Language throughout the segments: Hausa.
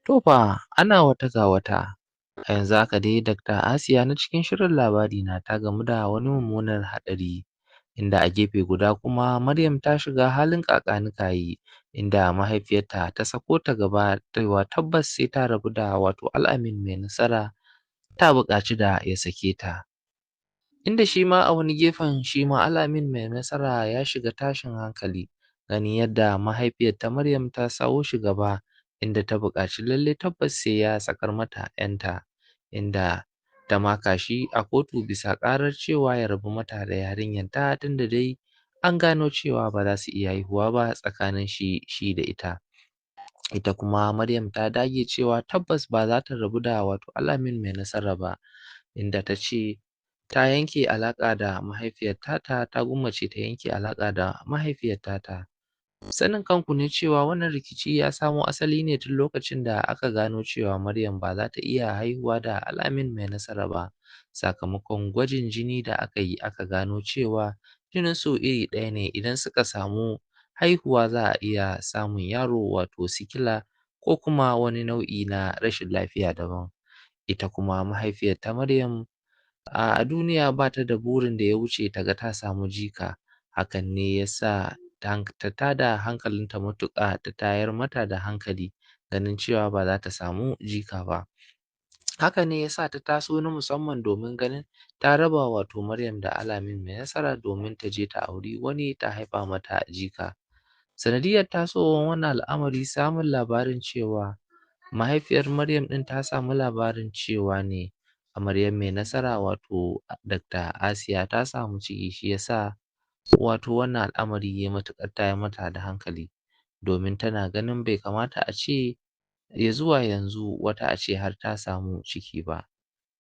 To fa ana wata ga wata. A yanzu haka dai Dr. Asiya na cikin shirin Labarina ta gamu da wani mummunar haɗari, inda a gefe guda kuma Maryam ta shiga halin ƙaƙa-ni-kayi, inda mahaifiyarta ta sako ta gaba cewa tabbas sai ta rabu da wato Al'amin Mai Nasara, ta buƙaci da ya sake ta. Inda shi ma a wani gefen shi ma Al'amin Mai Nasara ya shiga tashin hankali, ganin yadda mahaifiyar ta Maryam ta sawo shi gaba, inda ta buƙaci lallai tabbas sai ya sakar mata 'yanta, inda ta maka shi a kotu bisa ƙarar cewa ya rabu mata da yarinyarta, tunda dai an gano cewa ba za su iya haihuwa ba tsakanin shi da ita. Ita kuma Maryam ta dage cewa tabbas ba za ta rabu da wato Al'amin Mai Nasara ba, inda ta ce ta yanke alaƙa da mahaifiyar tata, ta gwammace ta yanke alaƙa da mahaifiyar tata. Sanin kanku ne cewa wannan rikici ya samo asali ne tun lokacin da aka gano cewa Maryam ba za ta iya haihuwa da Al'amin Mai Nasara ba, sakamakon gwajin jini da aka yi aka gano cewa jininsu iri ɗaya ne, idan suka samu haihuwa za a iya samun yaro wato sikila ko kuma wani nau'i na rashin lafiya daban. Ita kuma mahaifiyar ta Maryam a duniya ba ta da burin da ya wuce ta ga ta samu jika, hakan ne ya sa ta tada hankalinta matuƙa, ta tayar mata da hankali ganin cewa ba za ta samu jika ba. Haka ne ya sa ta taso na musamman domin ganin ta raba wato Maryam da Al'amin Mai Nasara domin ta je ta auri wani ta haifa mata jika. Sanadiyyar tasowar wannan al'amari samun labarin cewa mahaifiyar Maryam ɗin ta samu labarin cewa ne amaryar Mai Nasara wato Dr. Asiya ta samu ciki, shi ya sa wato wannan al'amari ya matuƙar tayar mata da hankali, domin tana ganin bai kamata a ce ya zuwa yanzu wata a ce har ta samu ciki ba.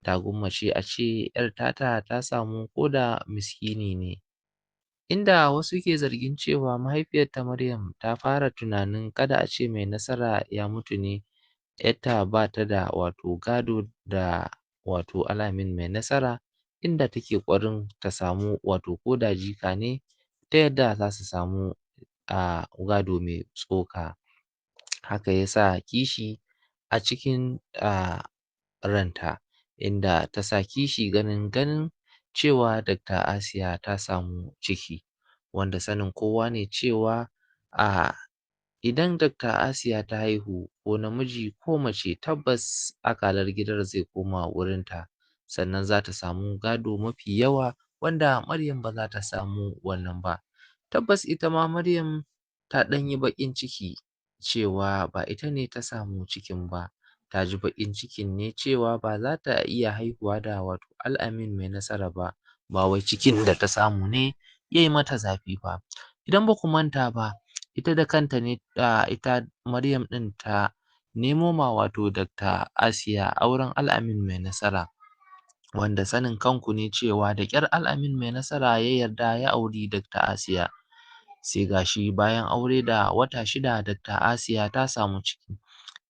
Ta gwammace a ce 'yar tata ta samu ko da miskini ne. Inda wasu ke zargin cewa mahaifiyar ta Maryam ta fara tunanin kada a ce Mai Nasara ya mutu ne, 'yarta ba ta da wato gado da wato Al'amin Mai Nasara, inda take ƙoƙarin ta samu wato ko da jika ne ta yadda za su samu a gado mai tsoka. Haka ya sa kishi a cikin ranta, inda ta sa kishi ganin cewa Dr. Asiya ta samu ciki, wanda sanin kowa ne cewa a idan Dr. Asiya ta haihu ko namiji ko mace tabbas akalar gidan zai koma wurinta, sannan za ta samu gado mafi yawa wanda Maryam ba za ta samu wannan ba. Tabbas ita ma Maryam ta ɗan yi baƙin ciki cewa ba ita ne ta samu cikin ba, ta ji baƙin cikin ne cewa ba za ta iya haihuwa da wato Al'amin Mai Nasara ba, ba wai cikin da ta samu ne ya yi mata zafi ba. Idan ba ku manta ba, ita da kanta ne ita Maryam ɗin ta nemo ma wato Dr. Asiya auren Al'amin Mai Nasara, wanda sanin kanku ne cewa da ƙyar Al'amin Mai Nasara ya yarda ya auri Dr. Asiya. Sai ga shi bayan aure da wata 6 Dr. Asiya ta samu ciki,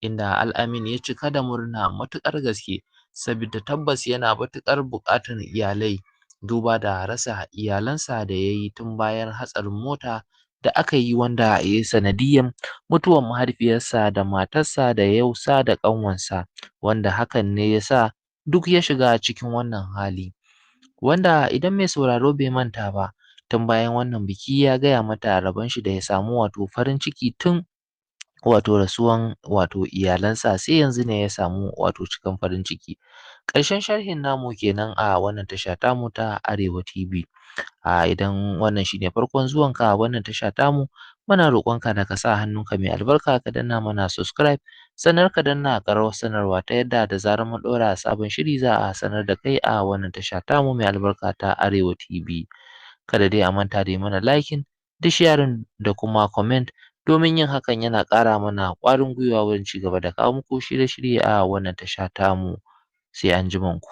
inda Al'amin ya cika da murna matuƙar gaske, saboda tabbas yana matuƙar buƙatar iyalai, duba da rasa iyalansa da ya yi tun bayan hatsarin mota da aka yi wanda ya yi sanadiyyar mutuwar mahaifiyarsa da matarsa da yausa da ƙanwarsa, wanda hakan ne ya sa duk ya shiga cikin wannan hali. Wanda idan mai sauraro bai manta ba, tun bayan wannan biki ya gaya mata rabon shi da ya samu wato farin ciki tun wato rasuwan wato iyalansa, sai yanzu ne ya samu wato cikan farin ciki. Ƙarshen sharhin namu kenan a wannan tasha tamu ta Arewa TV. A idan wannan shine farkon zuwanka wannan tasha tamu, muna roƙonka da ka sa hannunka mai albarka ka danna mana subscribe, sannan ka danna ƙararrawar sanarwa ta yadda da zarar mun ɗora sabon shiri za a sanar da kai a wannan tasha tamu mai albarka ta Arewa TV. Kada dai a manta da yi mana liking da sharing da kuma comment, domin yin hakan yana ƙara mana ƙwarin gwiwa wurin ci gaba da kawo muku shirye-shirye a wannan tasha tamu. Sai anjima ku.